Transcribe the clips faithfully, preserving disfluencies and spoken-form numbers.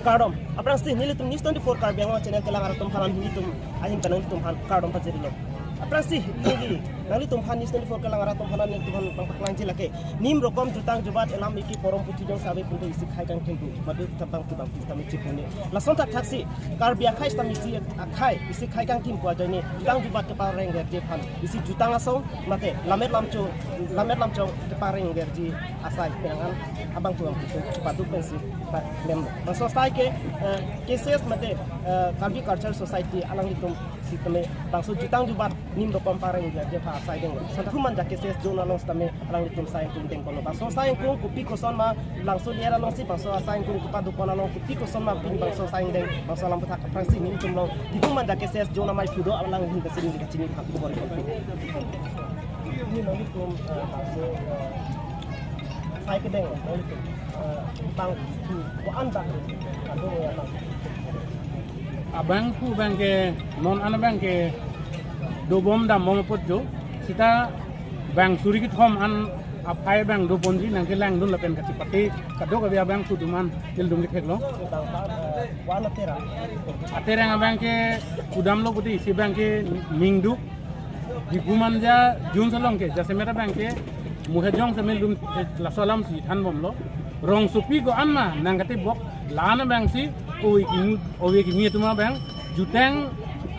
Kardom. Aphrangsi nelitum News twenty-four Karbi Anglong channel kelang arat atum aphan nelitum ahin pen nanglitum aphan kardom pajirlo. Aphrangsi neli nanglitum aphan News twenty-four kelang arat atum aphan nelitum aphan nangpaklangji lake. Nim rokom jutang jubat elam eki porom puthi jongsi ave pulote isi khei kangkim pu. Madu tabang tabang tabang chipuni. Lason thakthaksi Karbi akhei sitame isi akhei isi khei kangkim pu ajoine jutang jubat keparengverji aphan isi jutang asong mate lammet lamchong lammet lamchong keparengverji asai penang an abang tuang itu paduk pensi paklem. Bangso asai ke, eh, K C S mate, eh, Karbi Cultural Society alanglitum sitame bangso jutang jubat nim rokom parengverji aphan asai denglo. Santa Humanja K C S zone along sitame alanglitum asai ingkung dengponlo. Bangso asai ingkung kopi koson ma bangso ler alongsi bangso asai ingkung kepadukpon along kopi koson ma pini bangso asai ingdeng bangso alam aputhak aphrangsi nelitum along Diphu Manja K C S zone amei pudo alang hin kachini kachini khak kubor ikon. Ini nanglitum, eh, bangso, eh, asai kedeng nanglitum, eh, bang ko-an bang kado ya bang. Abangphu abangke non an abangke dobom dambom apot jo sita bang suri kethom an aphai abang doponji nangkelangdun lapen kachipate kadokave abangphu atum an nelitum ketheklo. Bang, eh, ko-an aterang? Aterang abangke kudamlo pulote isi abangke ningduk Diphu Manja zone along ke jasemet abangke Mohejong sitame nelitum, eh, laso alamsi thanbomlo. Rongsopi ko-an ma nangkatebok la-an abangsi ove kimi ove kimi atum abang jutang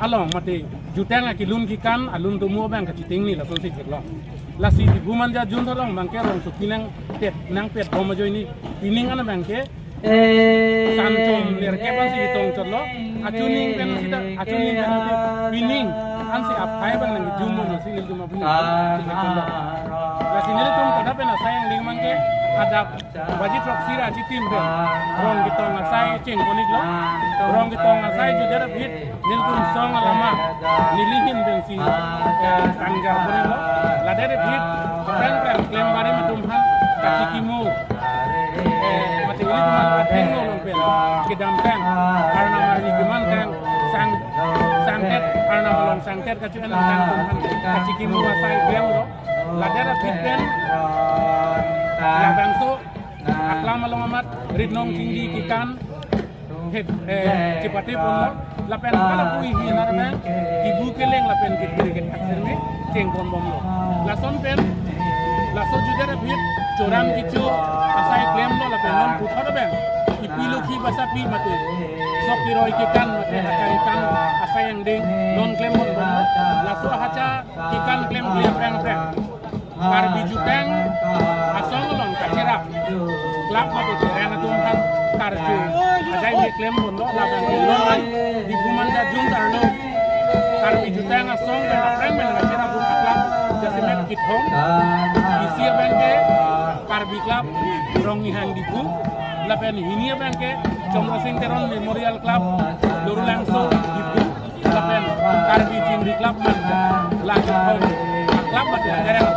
along mate jutang akelun kekan alun tomo abang kachitengni lasonsi theklong. Lasi Diphu Manja zone along abangke rongsopi nangpet nangpetbom ajoine pining an abangke sanchom lerkep ansi tongchotlo. Achuning pen sita achuning pen sita pining ansi aphai abang nangkejum bomlo si nelitum abu nelitum si nelitum lo. Lasi nelitum kadap pen asai angdeng abangke adap baji throksi ra chitim pen rong ketong asai chengpon-iklo. Rong ketong asai jutdet aphi nelitum song alama neli ahin pensi, eh, tangjar pon-iklo. Ladet aphi peng peng klembari atum aphan kachikimo, eh, mate ili atum aphan athengno along pen kedam pen arnam arni keman pen sang sangtet arnam along sangtet kachu-en pen atum aphan kachikimo asai klemlo. Ladet aphi pen labangso aklam along amat ritnong chingdi kekan hep, eh, chipate ponlo lapen hala pu ihi nar me kibu keleng lapen kithir kethak sirme chengponbomlo. Lason pen laso jutdet aphi choram kecho asai klemlo lapen non puthot abang ipilo ki basa pi mate sok kiroi kekan mate akai kan asai angdeng non klembomlo. Laso ahacha kekan klem klem prang prang Karbi jutang asong along kacherap club mate kerang atum aphan karju ajai me klembomlo lapen non an Diphu Manja zone arlo Karbi jutang asong pen aphrang pen kacherap atum club jasemet kethom isi abangke Karbi Club Rongnihang Diphu lapen hini abangke Chomrosing Teron Memorial Club Lorulangso Diphu lapen Karbi Chingri Club Manja. Langkethom club mate kerang